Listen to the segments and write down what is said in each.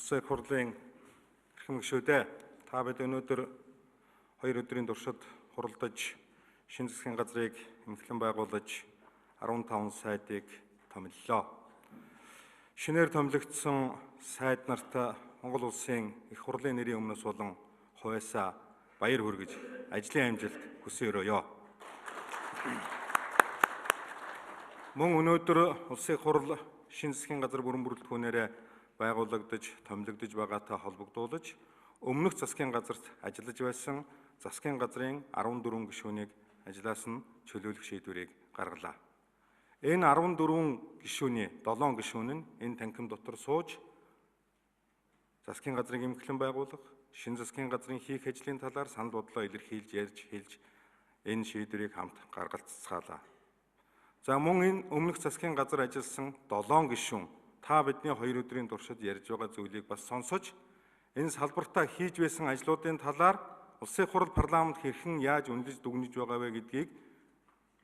Улсын их хурлын эрхэм гишүүдээ, та бид өнөөдөр 2 өдрийн туршид хуралдаж, шинэ засгийн газрыг эмхлэн байгуулаж 15 сайдыг томиллоо. Шинээр томилогдсон сайд нарт Монгол улсын их хурлын нэрийн өмнөөс болон хувьяасаа баяр хүргэж, ажлын амжилт хүсэн өрөөё. Мөн өнөөдөр Улсын их хурл шинэ засгийн газар бүрэн бүрэлдэхүүнээрээ байгуулагдаж, томилогдож байгаатай холбогдуулж, өмнөх засгийн газарт ажиллаж байсан засгийн газрын 14 гишүүнийг ажлаас нь чөлөөлөх шийдвэрийг гаргалаа. Энэ 14 гишүүний 7 гишүүн нь энэ танхим дотор сууж засгийн газрыг эмхлэн байгуулах, шинэ засгийн газрын хийх ажлын талаар санал бодлоо илэрхийлж, ярьж, хэлж энэ шийдвэрийг хамт гаргалцгаалаа. За мөн энэ өмнөх засгийн газар ажилласан 7 гишүүн та бидний 2 өдрийн туршид ярьж байгаа зүйлийг бас сонсож, энэ салбартаа хийж байсан ажлуудын талаар Улсын их хурл парламент хэрхэн яаж үнэлж дүгнэж байгаа вэ гэдгийг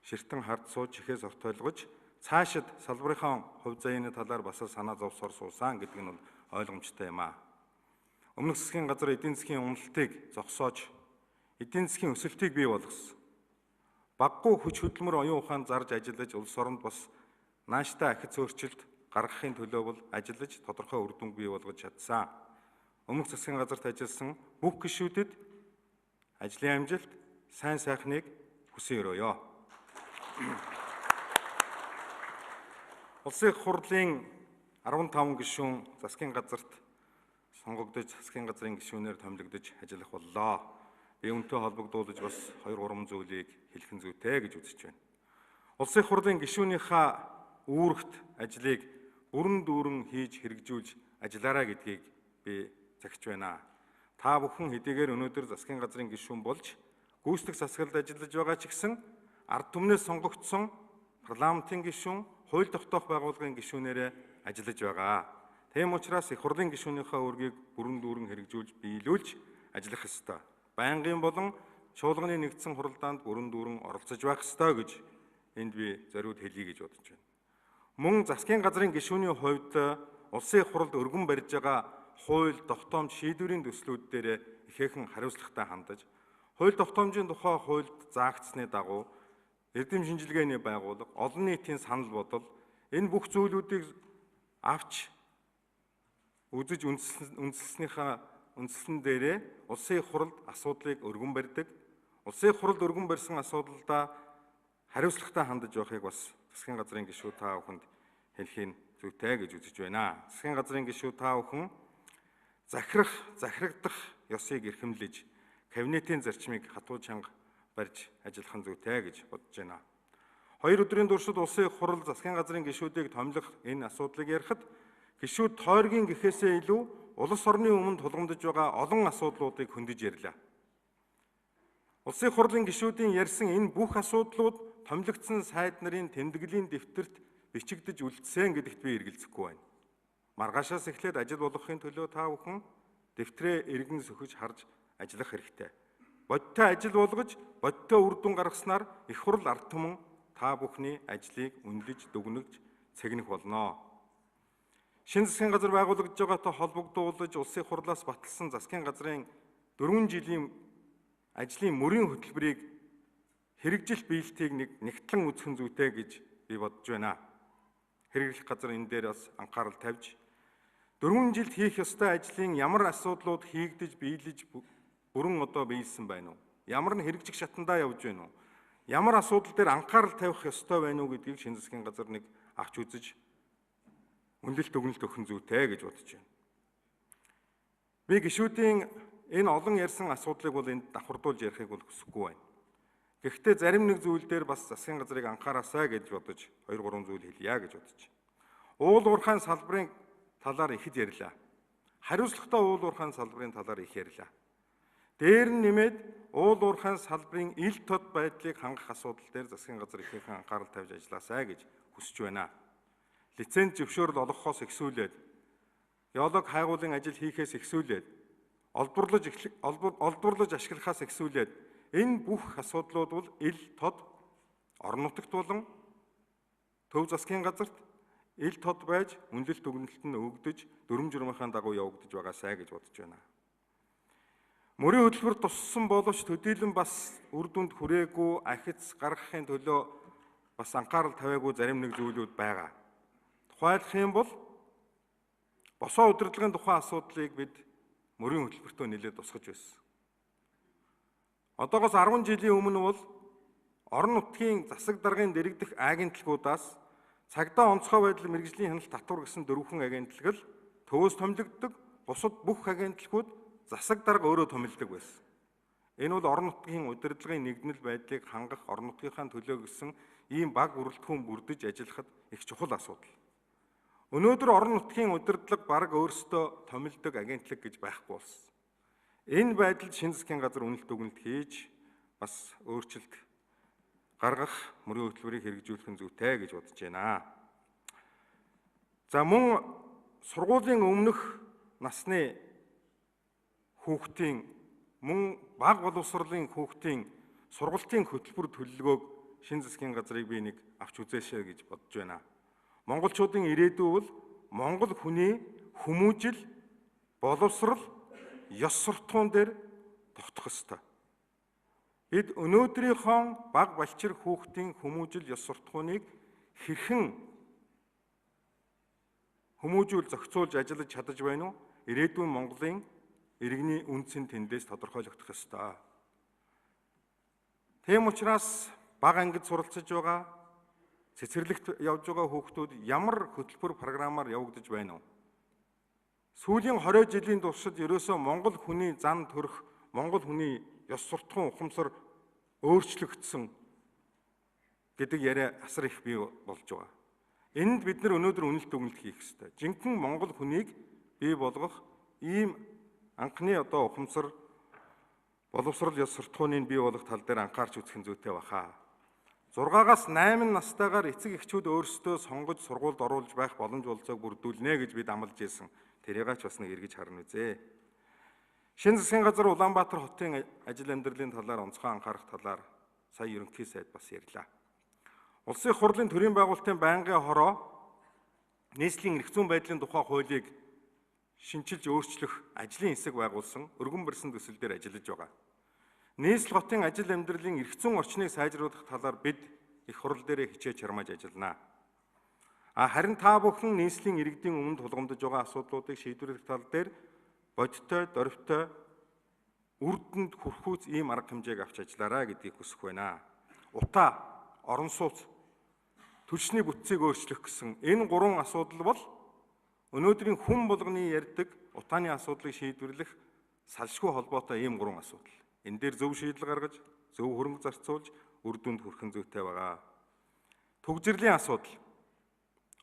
ширтэн хард сууж ихээс ортойлгож, цаашид салбарынхаа хувь заяаны талаар бас санаа зовсоор суусан гэдэг нь бол ойлгомжтой юм аа. Өмнөх засгийн газар эдийн засгийн уналтыг зогсоож, эдийн засгийн өсөлтийг бий болгосон. Баггүй хүч хөдөлмөр оюун ухаан зарж ажиллаж, улс оронд бас нааштай ахиц өөрчлөлт гаргахын төлөө бол ажиллаж тодорхой үр дүнг бий болгож чадсан. Өмнөх засгийн газарт ажилласан бүх гишүүдэд ажлын амжилт, сайн сайхныг хүсэн өрөөё. Улсын их хурлын 15 гишүүн засгийн газарт сонгогдож, засгийн газрын гишүүнээр томилогдож ажиллах боллоо. Би үүнтэй холбогдуулж бас 2 3 зүйлийг хэлэх нь зүйтэй гэж үзэж байна. Улсын их хурлын гишүүнийхээ үүрэгт ажлыг бүрэн дүүрэн хийж хэрэгжүүлж ажиллаарай гэдгийг би захиж байна. Та бүхэн хэдийгээр өнөөдөр засгийн газрын гишүүн болж гүйцэтгэх засаглалд ажиллаж байгаа ч гэсэн ард түмнээс сонгогдсон парламентын гишүүн, хууль тогтоох байгууллагын гишүүнээрээ ажиллаж байгаа. Тийм учраас их хурлын гишүүнийхээ үүргийг бүрэн дүүрэн хэрэгжүүлж биелүүлж ажиллах ёстой. Байнгын болон чуулганы нэгдсэн хуралдаанд бүрэн дүүрэн оролцож байх ёстой гэж энд би зориуд хэлье гэж бодож байна. Мөн засгийн газрын гишүүний хувьд улсын их хурлд өргөн барьж байгаа хууль тогтоомж шийдвэрийн төслүүд дээр ихээхэн хариуцлагатай хандаж, хууль тогтоомжийн тухай хуульд заагдсаны дагуу эрдэм шинжилгээний байгууллага, олон нийтийн санал бодол энэ бүх зүйлүүдийг авч үзэж үндэслэснийхаа үндэслэн дээрээ улсын их хурлд асуудлыг өргөн барьдаг. Улсын их хурлд өргөн барьсан асуудалдаа хариуцлагатай хандаж байхыг бас засгийн газрын гишүүд та бүхэнд хэлхийн зүйтэй гэж үзэж байна. Засгийн газрын гишүүд та бүхэн захирах, захирагдах ёсыг эрхэмлэж, кабинетийн зарчмыг хатуу чанга барьж ажиллах нь зүйтэй гэж бодож байна. 2 өдрийн туршид улсын их хурл засгийн газрын гишүүдийг томилох энэ асуудлыг ярихад гишүүд тойргийн гэхээсээ илүү улс орны өмнө тулгамдж байгаа олон асуудлуудыг хөндөж ярьлаа. Улсын их хурлын гишүүдийн ярьсан энэ бүх асуудлууд томилогдсон сайд нарын тэмдэглэлийн дэвтэрт бичигдэж үлдсэн гэдэгт би эргэлзэхгүй байна. Маргаашаас эхлээд ажил болгохын төлөө та бүхэн дэвтрээ эргэн сөхөж харж ажиллах хэрэгтэй. Бодиттой ажил болгож, бодиттой үр дүн гаргаснаар их хурл ард түмэн та бүхний ажлыг үнэлж, дүгнэж, цэгнэх болно. Шинэ засгийн газар байгуулагдж байгаатай холбогдуулж улсын их хурлаас баталсан засгийн газрын 4 жилийн ажлын мөрийн хөтөлбөрийг хэрэгжил биелтийг нэг нэгтлэн үзэх нь зүйтэй гэж би бодож байна. Хэрэглэх газар энэ дээр бас анхаарал тавьж 4 жилд хийх ёстой ажлын ямар асуудлууд хийгдэж биелэж бүрэн одоо биелсэн байна уу? Ямар нь хэрэгжих шатандаа явж байна уу? Ямар асуудал дээр анхаарал тавих ёстой байна уу гэдгийг шинэ засгийн газар нэг авч үзэж үнэлэлт дүгнэлт өгөх нь зүйтэй гэж бодож байна. Би гишүүдийн энэ олон ярьсан асуудлыг бол энд давхардуулж ярихыг бол хүсэхгүй байна. Гэхдээ зарим нэг зүйл дээр бас засгийн газрыг анхаараасай гэж бодож 2 3 зүйл хэлье гэж бодож байна. Уул уурхайн салбарын талаар ихэд ярьлаа. Хариуцлагатай уул уурхайн салбарын талаар их ярьлаа. Дээр нь нэмээд уул уурхайн салбарын ил тод байдлыг хангах асуудал дээр засгийн газар ихээхэн анхаарал тавьж ажиллаасай гэж хүсэж байна. Лиценз зөвшөөрөл олгохоос эхсүүлээд, геолог хайгуулын ажил хийхээс эхсүүлээд, олдворлож ашиглахаас эхсүүлээд энэ бүх асуудлууд бол ил тод орон нутагт болон төв засгийн газарт ил тод байж үнэлэлт дүгнэлт нь өгдөж дүрм журмынхаа дагуу явагдаж байгаасай гэж бодож байна. Мөрийн хөтөлбөр туссан боловч төдийлөн бас үр дүнд хүрээгүй ахиц гаргахын төлөө бас анхаарал тавиагүй зарим нэг зүйлүүд байгаа. Тухайлах юм бол босоо удирдлагын тухай асуудлыг бид мөрийн хөтөлбөртөө нэлээд тусгаж байсан. Одоогоос 10 жилийн өмнө бол орон нутгийн засаг даргын дэрэгдэх агентлагуудаас цагдаа онцгой байдал мэргэжлийн хяналт татвар гэсэн дөрвөн агентлаг л төвөөс томилогддог, бусад бүх агентлагууд засаг дарга өөрөө томилдог байсан. Энэ бол орон нутгийн удирдлагын нэгдмэл байдлыг хангах орон нутгийнхаа төлөө гэсэн ийм баг бүрэлдэхүүн бүрдэж ажиллахад их чухал асуудал. Өнөөдөр орон нутгийн удирдлага бараг өөрсдөө томилдог агентлаг гэж байхгүй болсон. Энэ байдалд шинэ засгийн газар үнэлт дүгнэлт хийж бас өөрчлөлт гаргах мөрийн хөтөлбөрийг хэрэгжүүлэх нь зүйтэй гэж бодож байна. За мөн сургуулийн өмнөх насны хүүхдийн мөн бага боловсролын хүүхдийн сургалтын хөтөлбөр төлөлгөөг шинэ засгийн газрыг би нэг авч үзээшээ гэж бодож байна. Монголчуудын ирээдүй бол Монгол хүний хүмүүжил, боловсрол, ёс суртахуун дээр тогтох ёстой. Бид өнөөдрийнхөө бага балчир хүүхдийн хүмүүжил, ёс суртахууныг хэрхэн хүмүүжүүл зохицуулж ажиллаж чадаж байна уу? Ирээдүйн Монголын иргэний үндэс нь тэндээс тодорхойлогдох ёстой. Тийм учраас бага ангид суралцж байгаа, цэцэрлэгт явж байгаа хүүхдүүд ямар хөтөлбөр програмаар явагдаж байна вэ? Сүүлийн 20 жилийн туршид ерөөсөө Монгол хүний зан төрх, Монгол хүний ёс суртахуун ухамсар өөрчлөгдсөн гэдэг яриа асар их бий болж байгаа. Энд бид нар өнөөдөр үнэлт дүгнэлт хийх ёстой. Жинхэнэ Монгол хүнийг бий болгох ийм анхны одоо ухамсар боловсрол ёс суртахууныг бий болгох тал дээр анхаарч үзэх нь зүйтэй баха. 6-аас 8 настайгаар эцэг эхчүүд өөрсдөө сонгож сургуульд оруулж байх боломж болцоог бүрдүүлнэ гэж бид амлаж ирсэн. Тэрийг ч бас нэг эргэж харна үзээ. Шинэ засгийн газар Улаанбаатар хотын ажил амьдралын талаар онцгой анхаарах талаар сая ерөнхий сайд бас ярьлаа. Улсын их хурлын төрийн байгуулалтын байнгын хороо нийслэлийн эрх зүйн байдлын тухай хуулийг шинчилж өөрчлөх ажлын хэсэг байгуулсан өргөн барьсан төсөл дээр ажиллаж байгаа. Нийслэл хотын ажил амьдралын эрх зүйн орчныг сайжруулах талаар бид их хурл дээрээ хичээж чармааж ажиллана. Харин та бүхэн нийслэлийн иргэдийн өмнө тулгамдж байгаа асуудлуудыг шийдвэрлэх тал дээр бодиттой, дөрвтэй, үр дүнд хүрэхүйц ийм арга хэмжээг авч ажиллаарай гэдгийг хүсэх байна. Утаа, орон сууц, түлшний бүтцийг өөрчлөх гэсэн энэ гурван асуудал бол өнөөдрийн хүн болгоны ярьдаг утааны асуудлыг шийдвэрлэх салшгүй холбоотой ийм гурван асуудал. Энэ дээр зөв шийдэл гаргаж, зөв хөрөнгө зарцуулж үр дүнд хүрэх нь зүйтэй байгаа. Түгжрэлийн асуудал.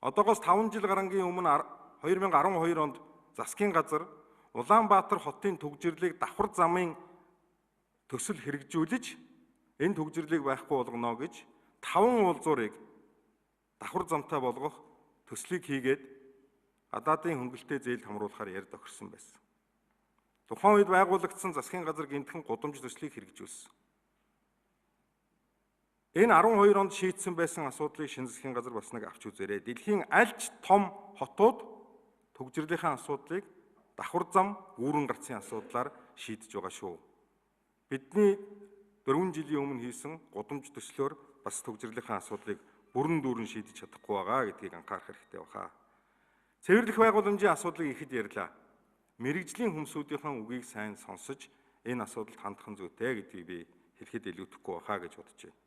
Одоогоос 5 жил гарангийн өмнө 2012 онд засгийн газар Улаанбаатар хотын түгжрэрлийг давхар замын төсөл хэрэгжүүлж энэ түгжрэрлийг байхгүй болгоно гэж 5 уулзуурыг давхар замтай болгох төслийг хийгээд гадаадын хөнгөлтэй зээл хамруулахаар ярь тохирсон байсан. Тухайн үед байгуулагдсан засгийн газар гинтхэн гудамж төслийг хэрэгжүүлсэн. Энэ 12 онд шийдсэн байсан асуудлыг шинэ засгийн газар бас нэг авч үзээрэй. Дэлхийн аль ч том хотууд түгжрэлийнхээ асуудлыг давхар зам, гүүрэн гарцын асуудлаар шийдэж байгаа шүү. Бидний 4 жилийн өмнө хийсэн гудамж төслөөр бас түгжрэлийнхээ асуудлыг бүрэн дүүрэн шийдэж чадахгүй байгаа гэдгийг анхаарах хэрэгтэй баха. Цэвэрлэх байгууламжийн асуудлыг ихэд ярьлаа. Мэргэжлийн хүмүүсүүдийнхээ үгийг сайн сонсож энэ асуудалд хандах нь зүйтэй гэдгийг би хэлэхэд илүүтэхгүй баха гэж бодож байна.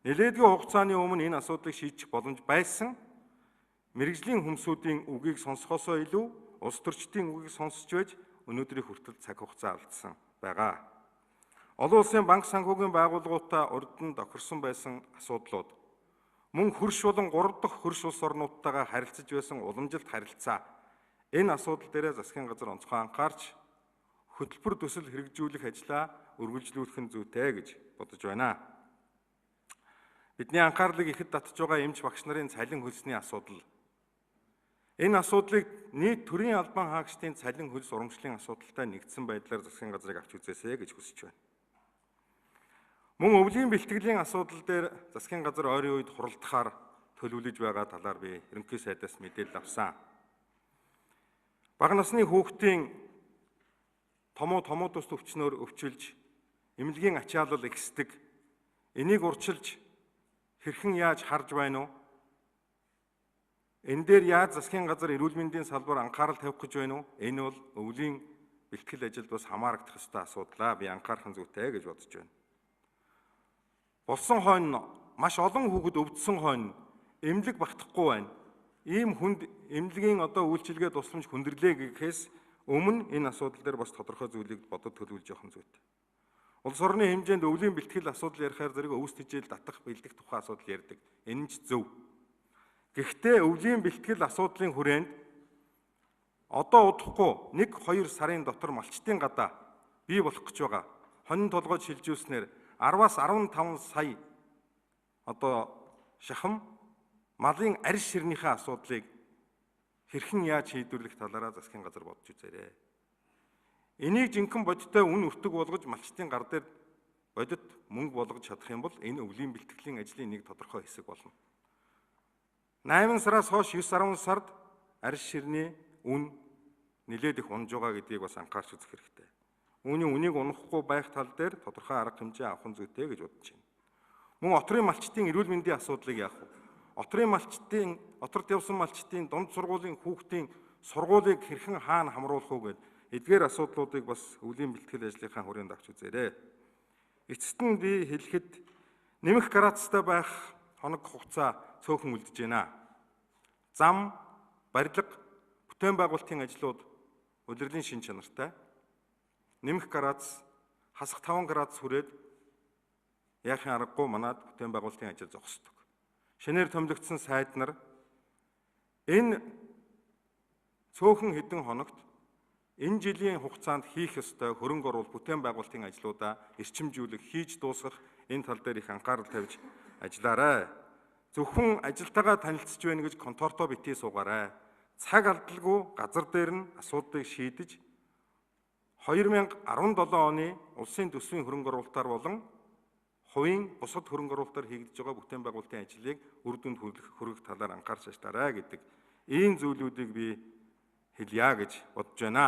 Нэлээдгүй хугацааны өмнө энэ асуудлыг шийдэх боломж байсан. Мэргэжлийн хүмүүсүүдийн үгийг сонсохоосоо илүү улс төрчдийн үгийг сонсч байж өнөөдрийн хүртэл цаг хугацаа алдсан байгаа. Олон улсын банк санхүүгийн байгууллагуудтай урд нь тохирсон байсан асуудлууд мөн хөрш болон 3 дахь хөрш улс орнуудтайгаа харилцаж байсан уламжилт харилцаа энэ асуудал дээрээ засгийн газар онцгой анхаарч хөтөлбөр төсөл хэрэгжүүлэх ажлаа үргэлжлүүлэх нь зүйтэй гэж бодож байна. Бидний анхаарлыг ихэд татж байгаа эмч багш нарын цалин хөлсний асуудал. Энэ асуудлыг нийт төрийн албан хаагчдын цалин хөлс урамшлын асуудалтай нэгдсэн байдлаар засгийн газрыг авч үзээсэй гэж хүсэж байна. Мөн өвлийн бэлтгэлийн асуудал дээр засгийн газар ойрын үед хуралдахаар төлөвлөж байгаа талаар би ерөнхий сайдаас мэдээлэл авсан. Бага насны хүүхдийн томуу тус төвчнөөр өвчилж эмнэлгийн ачаалал ихсдэг. Энийг урчилж хэрхэн яаж харж байна уу? Энэ дээр яаж засгийн газар эрүүл мэндийн салбар анхаарал тавих гэж байна уу? Энэ бол өвлийн бэлтгэл ажилд бас хамаарагдах ёстой асуудлаа. Би анхаарах нь зүйтэй гэж бодож байна. Болсон хойно маш олон хүүхэд өвдсөн хойно эмнэлэг багтахгүй байна. Ийм хүнд эмнэлгийн одоо үйлчилгээ тусламж хүндэрлээ гэхээс өмнө энэ асуудал дээр бас тодорхой зүйлийг бодод төлөвлөж явах нь зүйтэй. Улс орны хэмжээнд өвлийн бэлтгэл асуудал ярихаар зэрэг өвс тэжээл татах бэлдэх тухай асуудал ярьдаг. Энэ нь ч зөв. Гэхдээ өвлийн бэлтгэл асуудлын хүрээнд одоо удахгүй 1-2 сарын дотор малчдын гадаа бий болох гэж байгаа. Хонин толгойд шилжүүлснээр 10-аас 15 сая одоо шахам малын арьс ширнийхээ асуудлыг хэрхэн яаж шийдвэрлэх талаараа засгийн газар бодож үзээрэй. Энийг жинхэнэ бодиттой үн өртөг болгож малчдын гар дээр бодит мөнгө болгож чадах юм бол энэ өвлийн бэлтгэлийн ажлын нэг тодорхой хэсэг болно. 8 сараас хойш 9-10 сард арьс ширний үн нэлээд их унж байгаа гэдгийг бас анхаарч үзэх хэрэгтэй. Үүний үнийг унахгүй байх тал дээр тодорхой арга хэмжээ авах нь зүйтэй гэж бодож байна. Мөн отрын малчдын эрүүл мэндийн асуудлыг яах вэ? Отрын малчдын, оторт явсан малчдын дунд сургуулийн хүүхдийн сургуулийг хэрхэн хаана хамруулах уу гэд эдгээр асуудлуудыг бас өвлийн бэлтгэл ажлынхаа хүрээнд авч үзээрэй. Эцэст нь би хэлэхэд нэмэх градустай байх хоног хугацаа цөөхөн үлдэж байна. Зам, барилга, бүтээн байгуулалтын ажлууд улирлын шин чанартай. Нэмэх градус хасах 5 градус хүрээд яахын аргагүй манад бүтээн байгуулалтын ажил зогсдог. Шинээр томилогдсон сайд нар энэ цөөхөн хэдэн хоногт энэ жилийн хугацаанд хийх ёстой хөрөнгө оруулалт бүтээн байгуулалтын ажлуудаа эрчимжүүлэх, хийж дуусгах энэ тал дээр их анхаарал тавьж ажиллаарай. Зөвхөн ажилтайгаа танилцж байна гэж контортой битгий суугаарай. Цаг алдалгүй газар дээр нь асуудлыг шийдэж 2017 оны улсын төсвийн хөрөнгө оруулалтаар болон хувийн бусад хөрөнгө оруулалтаар хийгдэж байгаа бүтээн байгуулалтын ажлыг үр дүнд хүргэх талаар анхаарч ажиллаарай гэдэг ийм зүйлүүдийг би хэлье гэж бодож байна.